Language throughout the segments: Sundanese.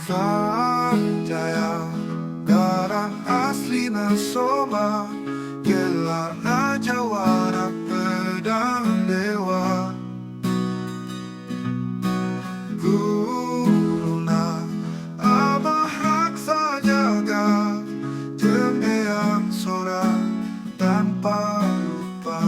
Sanjaya, darah aslina Soma, gelarna jawara pedang dewa. Guruna Abah Raksa Jaga, jeung Eyang Sora tanpa lupa.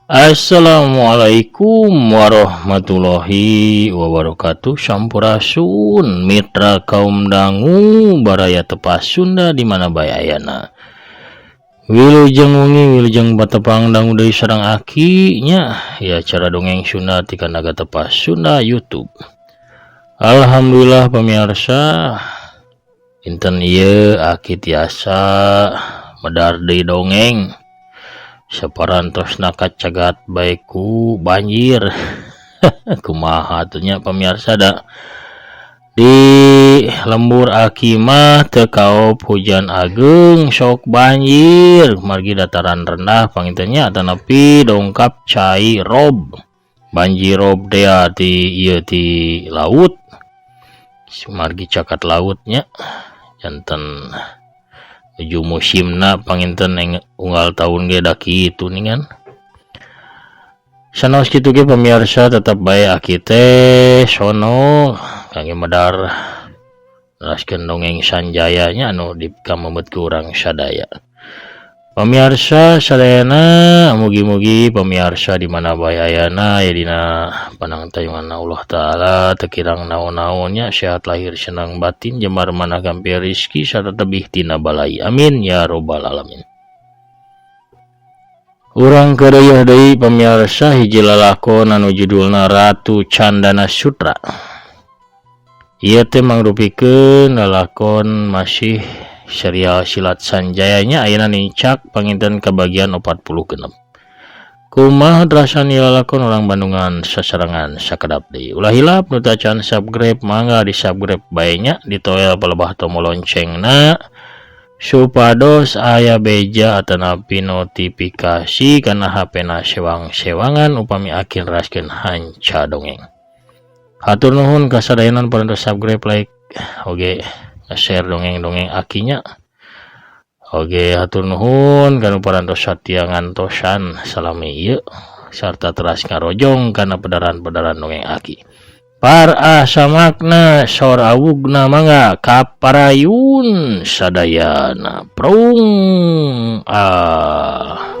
Assalamualaikum warahmatullahi wabarakatuh. Sampurasun mitra kaum dangu baraya tepas Sunda di mana bae ayana. Wilujeng wengi, wilujeng patepang dangu deui sareng aki nya ya cara dongeng Sunda ti Kanaga Tepas Sunda YouTube. Alhamdulillah pemirsa, dinten ieu aki tiasa medar deui dongeng. Saparantosna kacegat bae ku banjir. Kumaha atuh nya pemirsa, da di lembur aki mah teu kaop hujan ageng sok banjir margi dataran rendah panginten nya, tanapi dongkap cai rob, banjir rob teh ti ieu ti laut, margi cakat lautnya. Janten nuju musimna panginten unggal tahun ge da kitu ningan. Sanaos kitu ge pemirsa, tetep bae aki teh sono kangge medar neraskeun dongeng Sanjaya nya anu dipikamemeut ku urang sadaya. Pemirsa sadayana, mugi-mugi pemirsa di mana bae ayana ya dina panangtayungan Allah Taala, teu kirang naon-naonnya, sehat lahir senang batin, jembar manah gampil rizki sarta tebih tina balai. Amin ya robbal alamin. Urang keureuyeun deui pemirsa hiji lalakon anu judulna Ratu Candana Sutra. Ieu teh mangrupikeun lalakon masih serial silat Sanjayanya, ayeuna nincak panginten ka bagian 46. Kumaha rasana lalakon, urang Bandungan sasarengan sakedap deui. Ulah hilap nu tacan subscribe, mangga di subscribe bae nya, ditoel palebah tombol loncengna supados aya beja atanapi notifikasi kana HP na sewang-sewangan upami aki neraskeun hanca dongeng. Hatur nuhun kasadayana parantos subscribe, like, oge share dongeng-dongeng akinya. Oge hatur nuhun kanu parantos satia ngantosan salami ieu sarta teras ngarojong kana pedaran-pedaran dongeng aki. Para samakna sor awugna, mangga kaparayun sadayana. Prung ah.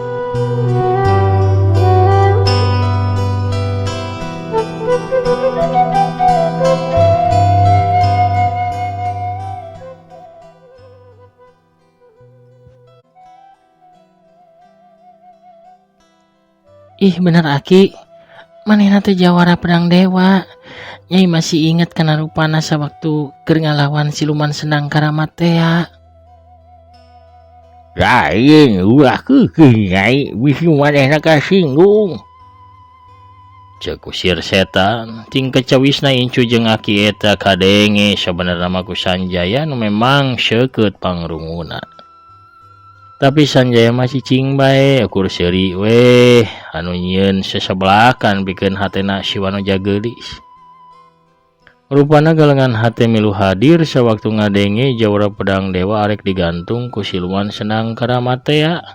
Ih bener aki, manehna teh jawara pedang dewa. Nyai masih inget kana rupana sawaktu keur ngalawan siluman Sendang Karamat teh ya. Lain ulah keukeuh nyai, bisi manehna kasinggung. Ceuk kusir setan, ting kecawisna incu jeung aki eta kadenge sabenerna mah ku Sanjaya nu memang seukeut pangrunguna. Tapi Sanjaya mah cicing bae, ukur seuri weh anu nyieun sesebelakan pikeun hatena si Wanoja geulis. Rupana galengan hate milu hadir sawaktu ngadenge jawara pedang dewa arek digantung ku siluman Sendang Karamat teh ya.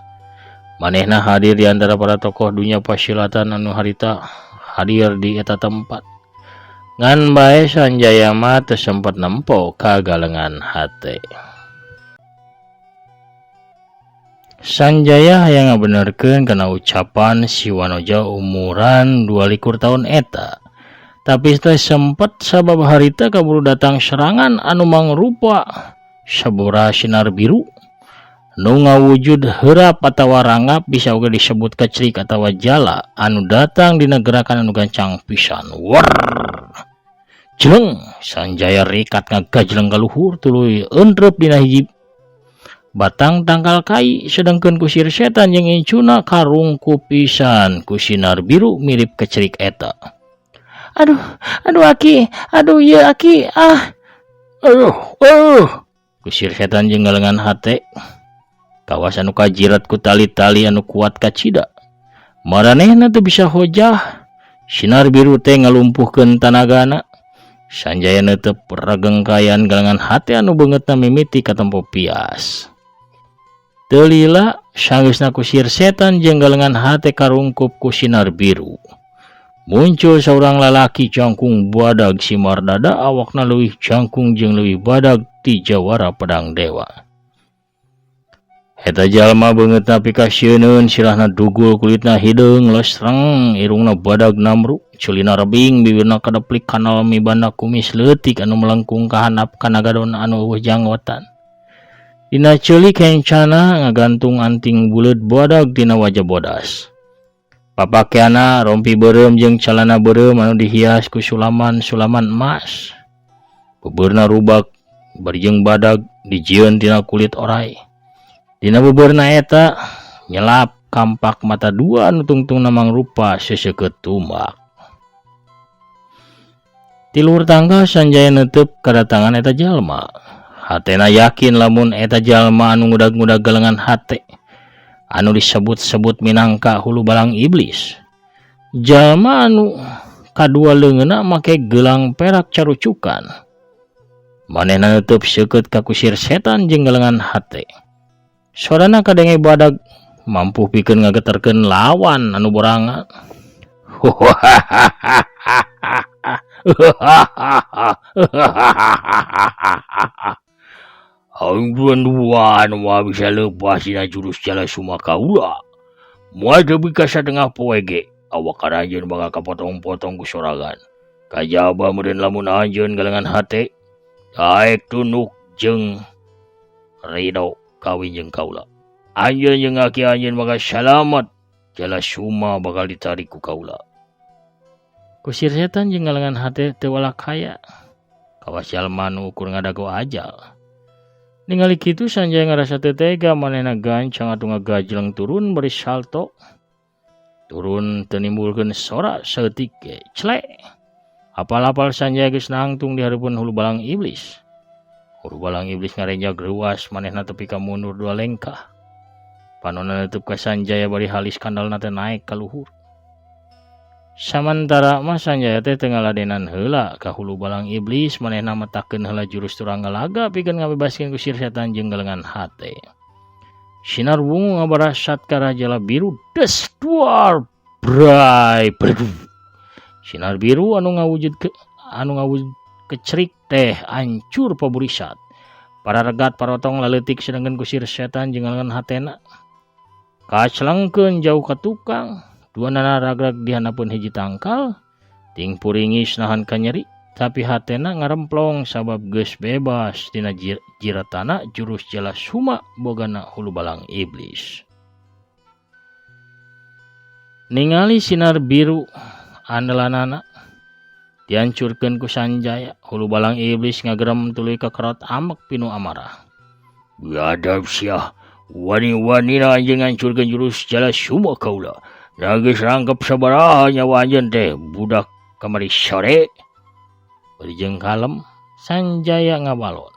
Manehna hadir di antara para tokoh dunia pasilatan anu harita hadir di eta tempat. Ngan bae Sanjaya mah teu sempet nempo ka galengan hate. Sanjaya hayang ngabenerkeun kana ucapan si Wanoja umuran 22 tahun eta. Tapi teh sempet sabab harita kaburu datang serangan anu mangrupa sabora sinar biru. Nu ngawujud heurap atawa rangap bisa oge disebut kecrik atawa jala anu datang dina gerakan anu gancang pisan. Werr. Jleng Sanjaya rikat ngagajleng ka luhur tuluy entrep dina hiji batang tangkal kai sedengkeun kusir setan jeung incuna karungkup pisan ku sinar biru mirip kecerik eta. Aduh, aduh aki, aduh ieu aki, ah. Aduh, aduh. Kusir setan jeung galengan hate. Kawas anu kajirat ku tali-tali anu kuat kacida. Maranehna teu bisa hojah. Sinar biru teh ngalumpuhkeun tanagana. Sanjaya neuteup ragengkayan galengan hate anu beungeutna mimiti katempo pias. Teu lila sanggeusna kusir setan jeung galengan hate karungkup ku sinar biru. Muncul saurang lalaki jangkung badag simar dada awakna leuwih jangkung jeung leuwih badag ti jawara pedang dewa. Eta jalma beungeutna pikasieuneun sirahna dugul kulitna hideung lesreng irungna badag namru culina rebing bibirna kadeplik kanal mibanda kumis leutik anu melengkung ka handap kana gadon anu eueuh janggotan. Dina ceulik hencana ngagantung anting buleud badag dina wajah bodas. Papakeanna rompi beureum jeung calana beureum anu dihias ku sulaman-sulaman emas. Beubeurna rubak bari jeung badag dijieun tina kulit orai. Dina beubeurna eta nyelap kampak mata dua anu tungtungna mangrupa seseukeut tumbak. Ti luhur tangga Sanjaya neuteup kadatangan eta jalma. Hatena yakin lamun eta jalma anu ngudag-ngudag galengan hate anu disebut-sebut minangka hulu balang iblis. Jalma anu kadua leungeunna make gelang perak carucukan. Manehna neuteub seukeut ka kusir setan jeung galengan hate. Sorana kadenge badag mampu pikeun ngageterkeun lawan anu borangan. Aing dua nu moal bisa leupas dina jurus jala suma kaula. Moal teu ka satengah poe ge awak karanjeun bakal kapotong-potong ku sorangan. Kajaba meureun lamun anjeun galengan hate daek tunduk jeung ridho kawin jeung kaula. Anjeun jeung aki anjeun bakal salamet, jala suma bakal ditarik ku kaula. Kusir setan jeung galengan hate teu walakaya. Kawas jalma nu ukur ngadago ajal. Ningali kitu Sanjaya ngarasa teu tega manehna gancang atuh ngagajleng turun bari salto. Turun teu nimbulkeun sora saeutik ge clek. Apal-apal Sanjaya geus nangtung di hareupeun hulu balang iblis. Hulu balang iblis ngarenjag reuas manehna tepi ka mundur dua lengkah. Panonna neutup ka Sanjaya bari halis kandalna teh naek ka luhur. Samantara mah Sanjaya teh teu ngaladenan heula ka hulu balang iblis manehna metakeun heula jurus turangga laga pikeun ngabebaskeun kusir setan jeung galengan hate. Sinar wungu ngabarasat ka arah jala biru des duar bray berdu. Sinar biru anu ngawujud kecerik teh ancur paburisat. Para regat parotong laleutik sedengkeun kusir setan jeung galengan hatena. Kacelengkeun jauh ka tukang. Dua nana ragrag di handapeun hiji tangkal, ting puringis nahan kanyeri, tapi hatena ngaremplong sabab geus bebas tina jiratana jurus jala suma bogana hulu balang iblis. Ningali sinar biru andalanana dihancurkeun ku Sanjaya, hulu balang iblis ngagerem tuluy kakerot amek pinu amarah. Biadab sia, wani-wanina anjeun ngancurkeun jurus jala suma kaula. Geus rangkep sabaraha nyawa anjeun teh budak kamari sore. Bari jeung kalem Sanjaya ngabalon.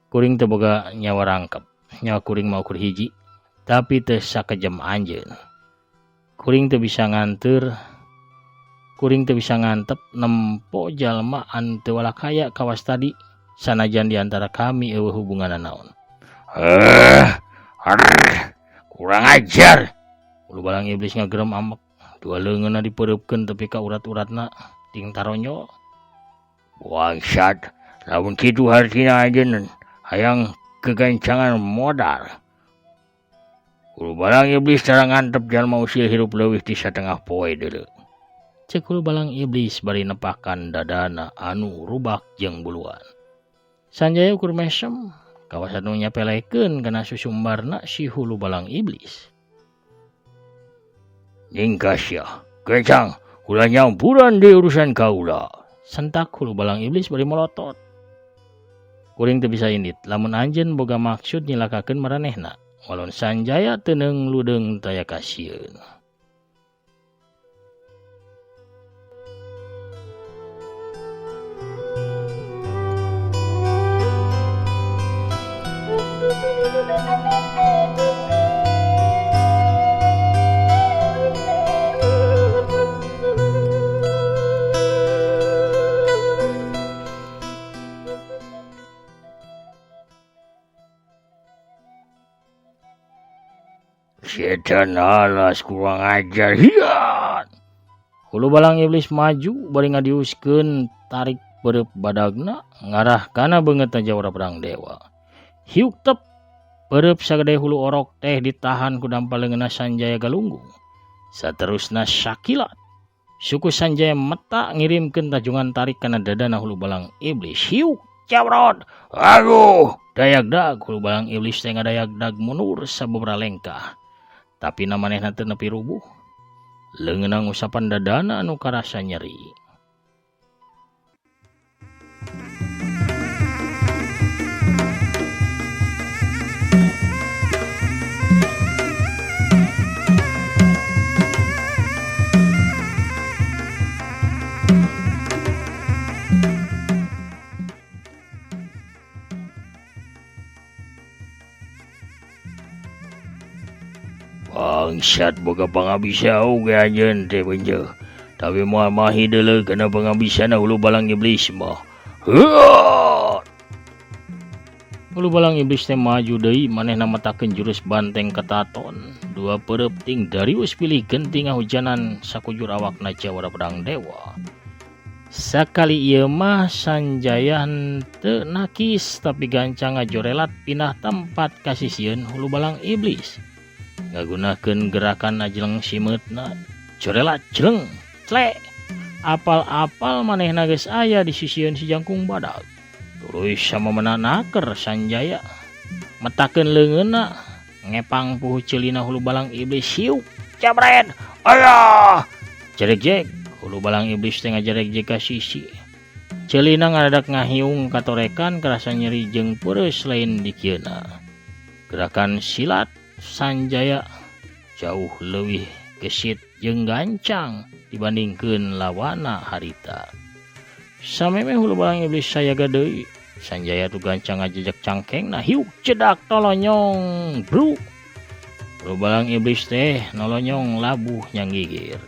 Kuring teu boga nyawa rangkep, nyawa kuring mah ukur hiji, tapi teu sakejem anjeun. Kuring teu bisa nganteur, kuring teu bisa ngantep nempo jalma anu teu walakaya kawas tadi sanajan di antara kami eueuh hubunganna naon. Kurang ajar. Hulu balang iblis ngagerem amek, dua leungeunna dipeureupkeun tepi ka urat-uratna ting taronyol. Bangsat, lamun kitu hartina anjeun hayang kegancangan modal. Hulu balang iblis tara ngantep jalma usil hirup leuwih ti satengah poe deuleu. Ceuk hulu balang iblis bari nepakan dadana anu rubak jeung buluan. Sanjaya ukur mesem, Kawasan nu nyapelekeun kana susumbarna si hulu balang iblis. Ningkas ya, kencang, ulah nyampuran di urusan kaula. Sentak hulu balang iblis bari molotot. Kuring teu bisa indit, lamun anjeun boga maksud nyilakakeun maranehna. Walon Sanjaya teu neung ludeung taya kasieun. Setan alas kurang ajar hian. Hulu balang iblis maju bari ngadiuskeun tarik pereup badagna ngarah kana beungeutna jawara pedang dewa. Hiuk tep pereup sagede hulu orok teh ditahan ku dampal leungeunna Sanjaya Galunggung. Saterusna sakilat suku Sanjaya meta ngirimkeun tajungan tarik kana dadana hulu balang iblis. Hiuk jawrod. Aduh, dayagdag hulu balang iblis teh ngadayagdag mundur sababaraha lengkah. Tapi manehna teu nepi rubuh. Leungeunna ngusapan dadana anu karasa nyeri. Bangsat boga pangabisa oge anjeun teh benjeuh. Tapi moal mahi deuleu kana pangabisana hulu balang iblis mah. Hulu balang iblis teh maju deui manehna metakeun jurus banteng ketaton. Dua pereup ting Darius pilih genti ngahujanan sakujur awakna jawara pedang dewa. Sakali ieu mah Sanjaya henteu nakis tapi gancang ngajorelat pindah tempat ka sisieun hulu balang iblis. Ngagunakeun gerakan ajeleng simeutna jorelat jeleng cle apal-apal manehna geus aya di sisieun si jangkung badag. Tuluy samemena naker Sanjaya metakeun leungeunna ngepang puhu ceulina hulu balang iblis. Hiuk jabret ayah jeregjeg hulu balang iblis teh ngajeregjeg ka sisi. Ceulina ngadadak ngahiung katorekan karasa nyeri jeung peureus lain dikieuna. Gerakan silat Sanjaya jauh leuwih gesit jeung gancang dibandingkeun lawana harita. Sameme hulu balang iblis sayaga deui, Sanjaya tu gancang ngajejek cangkengna. Hiuk cedak tolonyong bruk. Hulu balang iblis teh nolonyong labuh nyanggigir.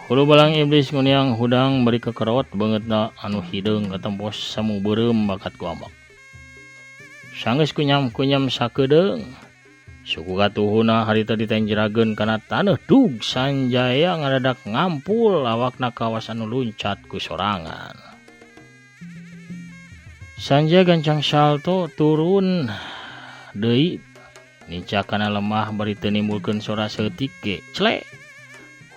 Hulu balang iblis nguniang hudang bari kekerot beungeutna anu hideung katempos samu beureum bakat ku ambak. Sanggeus kunyam-kunyam sakedeung. Suku katuhuna harita ditenjerageun kana taneuh dug Sanjaya ngadadak ngampul awakna kawas anu luncat ku sorangan. Sanjaya gancang salto turun deui nincak kana lemah bari teu nimbulkeun sora saeutik ge. Clek.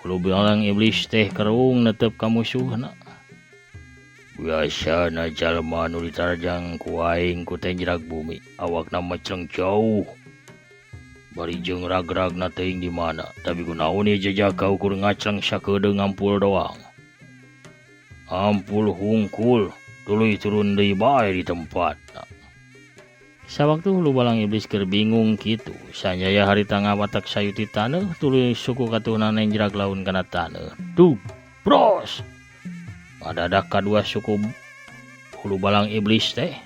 Hulu balang iblis teh kerung netep ka musuhna. Biasana jalma nu ditarjang ku aing ku tenjerak bumi, awakna mecleng jauh. Bari jeung rag-ragna teuing di mana, tapi kunaon ieu jejaka ukur ngacleng sakedeung ngampul doang. Ampul hungkul, tuluy turun deui bae di tempatna. Sawaktu hulu balang iblis keur bingung kitu, Sanjaya harita ngawatak sayu ti taneuh tuluy suku katuhna nenjrag laun kana taneuh. Dug, bros. Ngadadak kadua suku hulu balang iblis teh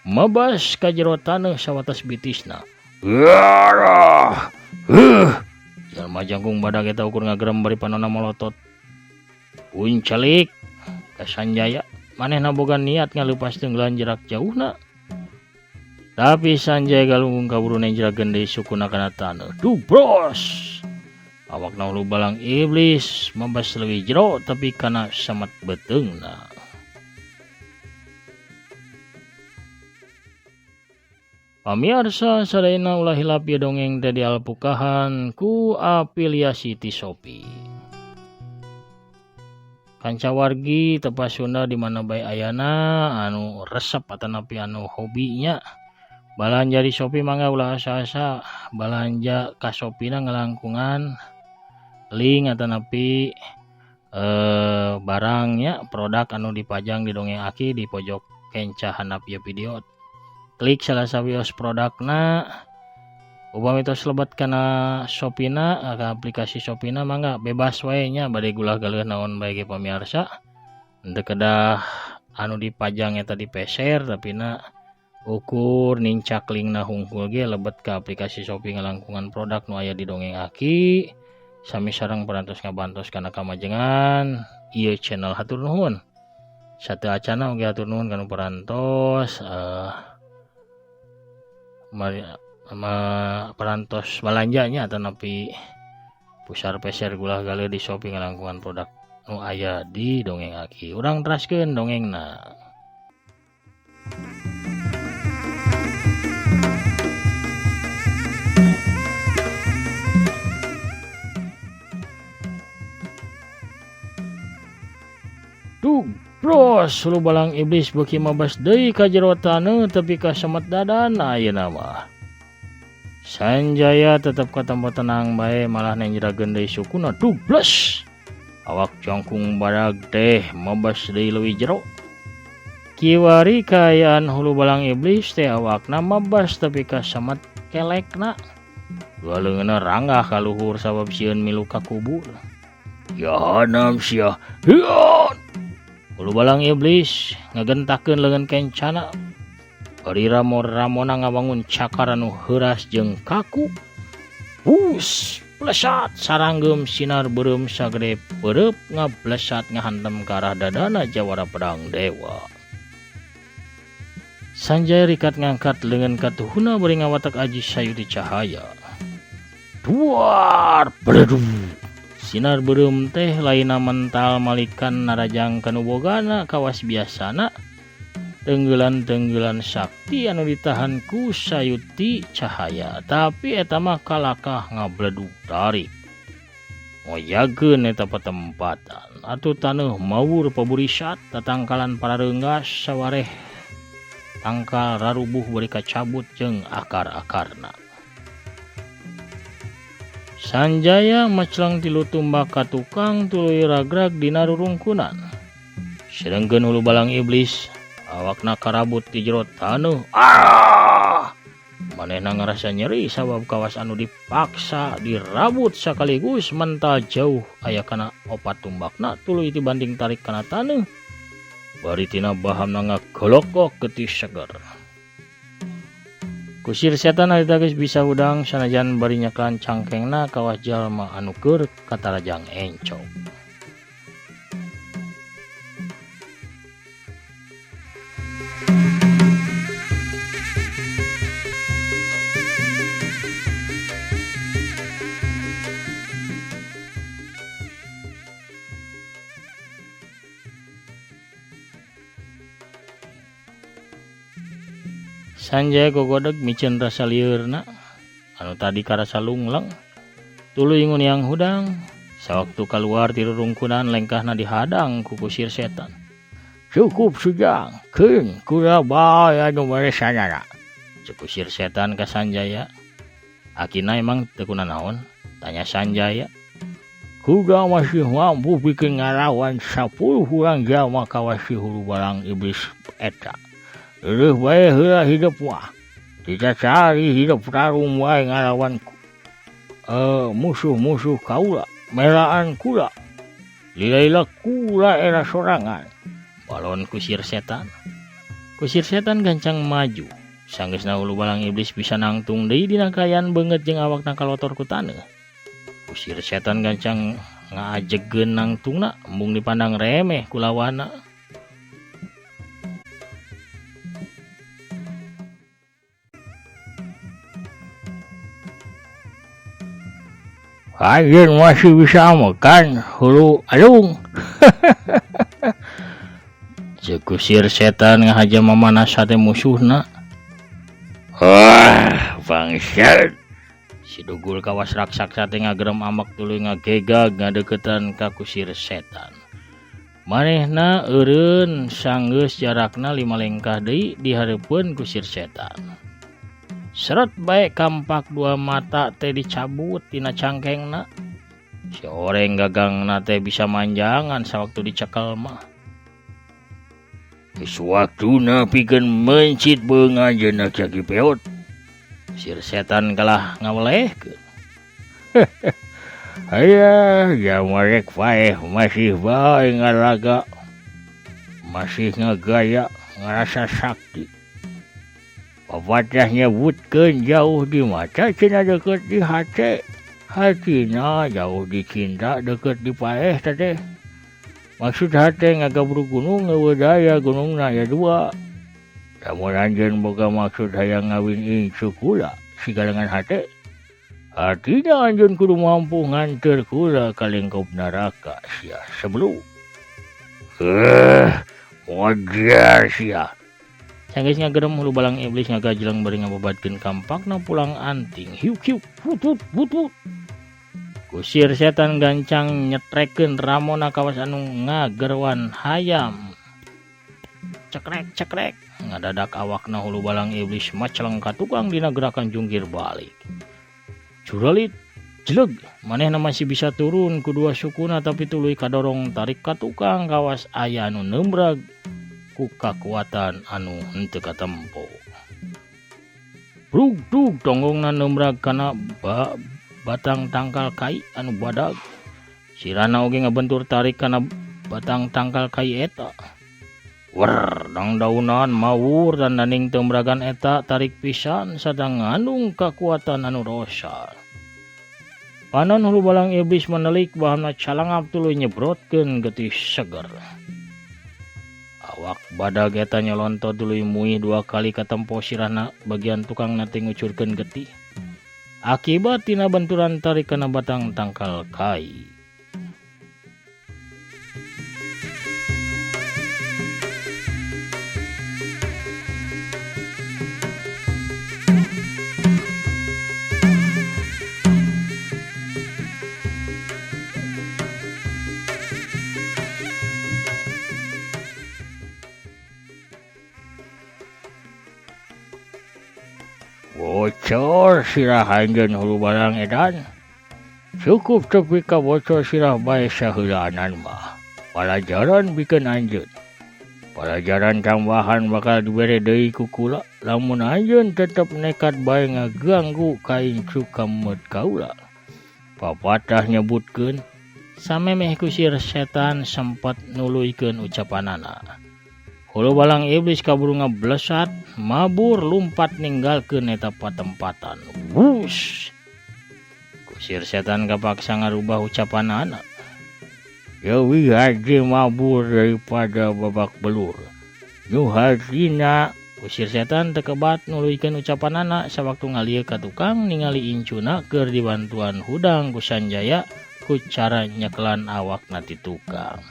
mabas ka jero taneuh sawatas bitisna. Yarah. Heuh. Jalma jangkung badag eta ukur ngagerem bari panonna molotot. Uncelik ka Sanjaya, manehna boga niat ngaleupas tenggelan jarak jauhna. Tapi Sanjaya Galunggung kaburu nenjrageun deui sukuna kana taneuh. Duh bros. Awakna hulu balang iblis mabas leuwih jero tapi kana samet beuteungna. Pamiarsa sadayana ulah hilap ieu dongeng teh dialpukahan ku afiliasi ti Shopee. Kanca wargi tepas Sunda di mana bae ayana anu resep atanapi anu hobinya balanja di Shopee mangga ulah asa-asa balanja ka Shopee-na ngalangkungan link atanapi barangnya produk anu dipajang di dongeng Aki di pojok kenca handap ieu video. Klik salah sawios produkna, upami tos lebet kana Shopee-na ka aplikasi Shopee-na mangga bebas wae nya bade gulah galeuh naon bae ge pamiarsa. Henteu kedah anu dipajang eta dipeser tapi na ukur nincak linkna hungkul ge lebet ka aplikasi Shopee ngalangkungan produk nu aya di dongeng Aki. Sami sareng parantos ngabantos kana kamajengan ieu channel hatur nuhun. Sateu acana oge hatur nuhun kanu parantos parantos balanjanya atanapi pusar peser gulah galeuh di Shopee ngalangkungan produk nu aya di dongeng Aki. Urang teraskeun dongengna. Duh, bros, hulu balang iblis beuki mabas deui ka jero taneuh tepi ka semet dadana ayeuna mah. Sanjaya tetep katempo tenang bae malah nenjrageun deui sukuna dubles. Awak jangkung badag teh mabas deui leuwih jero. Kiwari kaayaan hulu balang iblis teh awakna mabas tepi ka semet kelekna. Dua leungeunna ranggah ka luhur sabab sieun milu ka kubur. Jahanam sia. Hian! Hulu balang iblis ngagentakeun leungeun kencana. Bari ramo-ramona ngawangun cakar anu heuras jeung kaku. Hus, plesat saranggeum sinar beureum sagede peureub ngablesat ngahantem ka arah dadana jawara pedang dewa. Sanjaya rikat ngangkat leungeun katuhuna bari ngawatek aji sayuti cahaya. Duar bledug. Sinar beureum teh lainna mental malikan narajang kanu bogana kawas biasana. Tenggelan-tenggelan sakti anu ditahan ku sayuti cahaya, tapi eta mah kalakah ngabledug tarik. Ngoyageun eta patempatan, atuh taneuh mawur paburisat tatangkalan pararenggas sawareh tangkal rarubuh bari kacabut jeung akar-akarna. Sanjaya maclang tilu tumbak ka tukang tuluy ragrag dina rurungkunan. Sedengkeun hulu balang iblis awakna karabut di jero taneuh. Ah! Manehna ngarasa nyeri sabab kawas anu dipaksa dirabut sakaligus mental jauh aya kana opat tumbakna tuluy dibanding tarik kana taneuh. Bari tina bahamna ngagolokok getih seger. Kusir setan harita geus bisa hudang sanajan bari nyeklan cangkengna kawas jalma anu keur katarajang encok. Sanjaya gogodeg miceun rasa lieurna anu tadi karasa lungleng tuluy nguniang hudang sawaktu kaluar ti rurungkunan lengkahna dihadang ku kusir setan. Cukup sujang keun kura bae anu maresanana, ceuk kusir setan ka Sanjaya. Akina emang teu kunanaon? Tanya Sanjaya. Kuda masih mampu bikin ngalawan 10 urang jalma kawas si hulu balang iblis eta. Leuh bae heula hidup mah. Kita cari hidup tarung wae ngalawan musuh-musuh kaula, melaan kula. Lila-lila kula era sorangan. Balon kusir setan. Kusir setan gancang maju. Sanggeusna hulu balang iblis bisa nangtung deui dina kaayaan beungeut jeung awakna kalotor ku taneuh. Kusir setan gancang ngaajegeun nangtungna embung dipandang remeh ku lawanna. Anjeun masih bisa makan hulu alung. Ceuk kusir setan ngahaja mamanas hate musuhna. Wah, bangsat. Si dugul kawas raksasa teh ngagerem amak tuluy ngagegag ngadeukeutan ka kusir setan. Manehna eureun sanggeus jarakna 5 lengkah deui dihareupeun kusir setan. Seret bae kampak dua mata teh dicabut tina cangkengna. Si oreng gagangna teh bisa manjangan sawaktu dicekel mah. Geus waktuna pikeun mencit beunga anjeunna Ki Peot. Sir setan kalah ngawelehkeun. Aya, jamarek paeh masih bae ngaraga. Masih ngagaya, ngarasa sakti. Papatah nyebutkeun jauh di mata cenah deukeut di hate. Hatina jauh di cinta deukeut di paeh teh. Maksud hate ngagabrug gunung eueuh daya gunungna aya dua. Lamun anjeun boga maksud hayang ngawin incu kula sigalengan hate. Artina anjeun kudu mampu nganteur kula ka lingkup neraka sia sebelum. Wajar sia. Sanggeus ngagerem hulu balang iblis ngagajleng bari ngababadkeun kampakna pulang anting. Hiuk hiuk putut putut. Kusir setan gancang nyetrekeun ramona kawas anu ngagerwan hayam. Cekrek cekrek. Ngadadak awakna hulu balang iblis maceleng ka tukang dina gerakan jungkir balik. Curalit jeleg manehna masih bisa turun ku dua sukuna tapi tuluy kadorong tarik ka tukang kawas aya anu nembrag ku kakuatan anu henteu katempo. Brugdug tonggongna nembrag kana batang tangkal kai anu badag. Sirana oge ngabentur tarik kana batang tangkal kai eta. Wer, dang daunan mawur dan daning tembragan eta tarik pisan sadang ngandung kakuatan anu rosa. Panon hulu balang iblis menelik bahanna calangap tuluy nyebrotkeun getih seger. Awak badag eta nyolonto tuluy muih dua kali katempo sirahna bagian tukang nate ngucurkeun getih. Akibat tina benturan tarik kana batang tangkal kai. Bocor sirah anjeun hulu barang edan. Cukup tepi ka bocor sirah bae saheulaanan mah. Palajaran bikeun anjeun. Palajaran tambahan bakal dibere deui ku kula lamun anjeun tetep nekat bae ngaganggu ka incu kameut kaula. Papatah nyebutkeun samemeh kusir setan sempat nuluykeun ucapanana. Hulu balang iblis kaburu ngablesat, mabur lumpat ninggalkeun eta patempatan. Wush! Kusir setan kapaksa ngarubah ucapanana. Leuwih hade mabur daripada babak belur. Nu hartina kusir setan teu kebat nuluykeun ucapanana sawaktu ngalieu ka tukang ningali incuna keur dibantuan hudang ku Sanjaya ku cara nyekelan awakna ti tukang.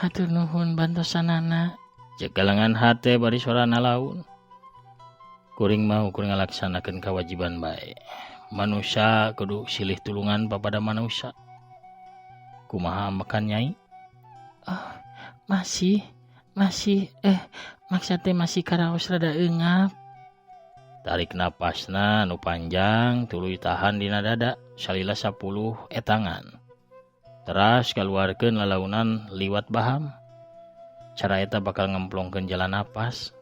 Hatur nuhun bantosanana. Cek galangan hate bari sorana laun. Kuring mau kuring ngalaksanakeun kawajiban bae. Manusia kudu silih tulungan papada manusia. Kumaha makan nyai? Oh, masih maksa teh masih karaos rada eungap. Tarik napasna nu panjang tuluy tahan dina dada salila 10 etangan. Teras kaluarkeun lalaunan liwat baham. Cara eta bakal ngemplongkeun jalan napas.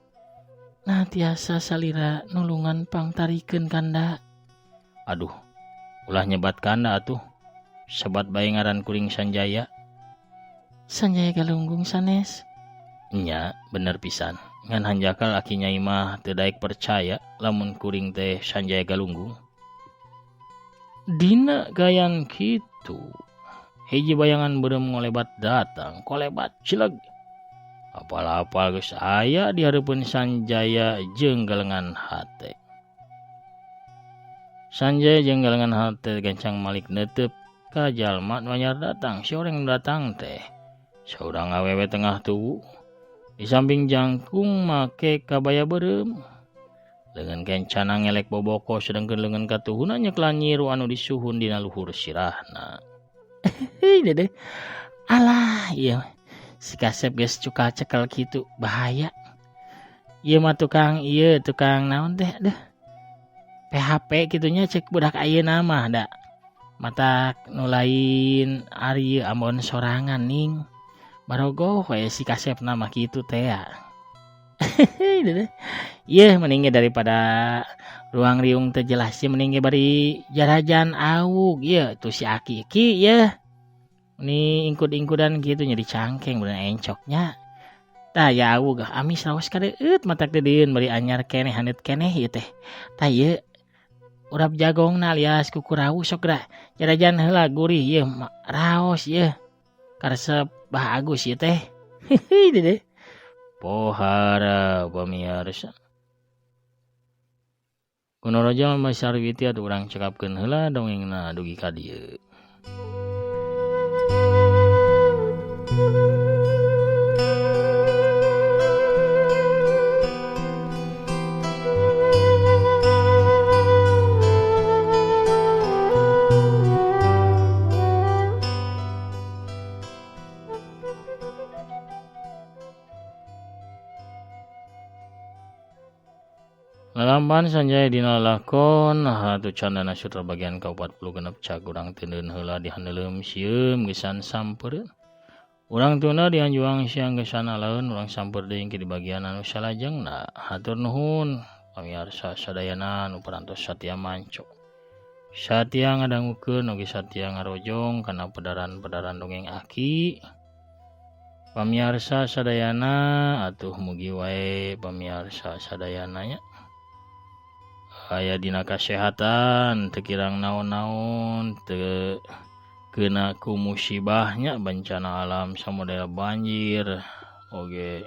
Nah tiasa salira nulungan pangtarikeun kanda. Aduh, ulah nyebat kanda atuh. Sebat bae ngaran kuring Sanjaya. Sanjaya Galunggung sanes. Nya, bener pisan. Ngan hanjakal aki nyai mah teu daek percaya lamun kuring teh Sanjaya Galunggung. Dina gayan kitu hiji bayangan beureum ngolebat datang kolebat cileg. Apal-apal geus aya di hareupeun Sanjaya jeung galengan hate. Sanjaya jeung galengan hate gancang malik neuteup ka jalma nu anyar datang. Si oreng nu datang teh saurang awewe tengah tubuh di samping jangkung make kabaya beureum. Leungeun kencana ngelek boboko sedengkeun leungeun katuhuna nyeklan nyiru anu disuhun dina luhur sirahna. Hei dede. Alah ieu si kasep geus cukal cekel kitu bahaya. Ieu mah tukang ieu tukang naon teh deh. PHP kitunya cek budak ayeuna mah da. Matak nu lain ari ieu ambon sorangan ning. Barogoh we si kasepna mah kitu teh ya. Ieu mending ge daripada ruang riung teu jelas ieu mending ge bari jarajan aug ieu tuh si aki ki ieu. Ni ingkud-ingkudan kitu nyeri cangkeng beunang encoknya. Tah ya awug amis raos kadeueut matak deudieun bari anyar keneh haneut keneh ieu teh. Tah ieu urap jagongna alias kukurawu sok geura jarajan heula gurih ieu raos ieu. Karesep Bah Agus ieu teh. Heuheuy dede. Pohara pamiarsa. Kunaraja Masarwiti atuh urang cekapkeun heula dongengna dugi ka dieu. Lalampan Sanjaya dina lakon Ratu Candana Sutra bagian ka-46 cag urang teuneun heula dihandeuleum sieum geusan sampeureuh. Urang tuna dihanjuang siang geusan alaeun urang samper deui di bagian anu salajengna. Hatur nuhun pamiarsa sadayana nu parantos satia manco. Satia ngadangukeun oge satia ngarojong kana pedaran-pedaran dongeng aki. Pamiarsa sadayana atuh mugi wae pamiarsa sadayana nya aya dina kasehatan teu kirang naon-naon teu kena ku musibahnya bencana alam samodel banjir oge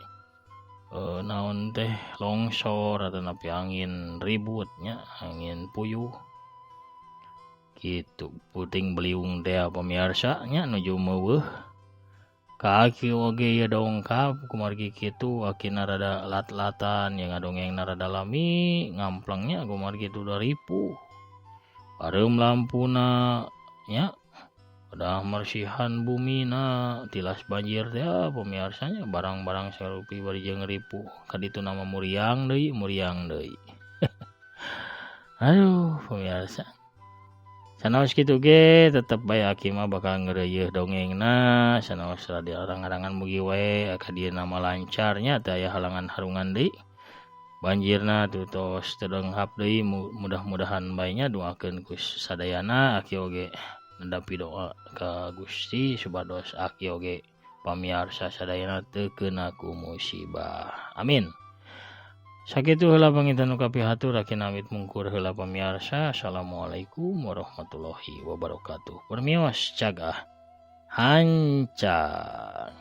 naon teh longsor atanapi angin ributnya angin puyuh kitu puting beliung teh pamiarsa nya nuju meuweuh ka aki oge ieu dongkap kumargi kitu akina rada lat-latan yang ngadongengna rada lami ngamplengnya kumargi kitu da ripuh pareum lampuna nya udah mersihan bumina tilas banjir teh pemiarsanya barang-barang sarupi bari jeung ripuh kaditu nama muriang deui aduh pemirsa sanaos kitu ge tetep bae aki mah bakal ngeureuyeih dongengna sanaos rada arang-arangan mugi wae ka dieu nama lancarnya teu aya halangan harungan deui banjirna tuh tos teu denghap deui mudah-mudahan bae nya doakeun ku sadayana aki oge nedapi doa ka Gusti supados aki oge pamiarsa sadayana teu keuna ku musibah amin. Sakitu heula panginten nu kapihatur aki namit mungkur heula pamiarsa. Assalamualaikum warahmatullahi wabarakatuh. Permios cagah hancang.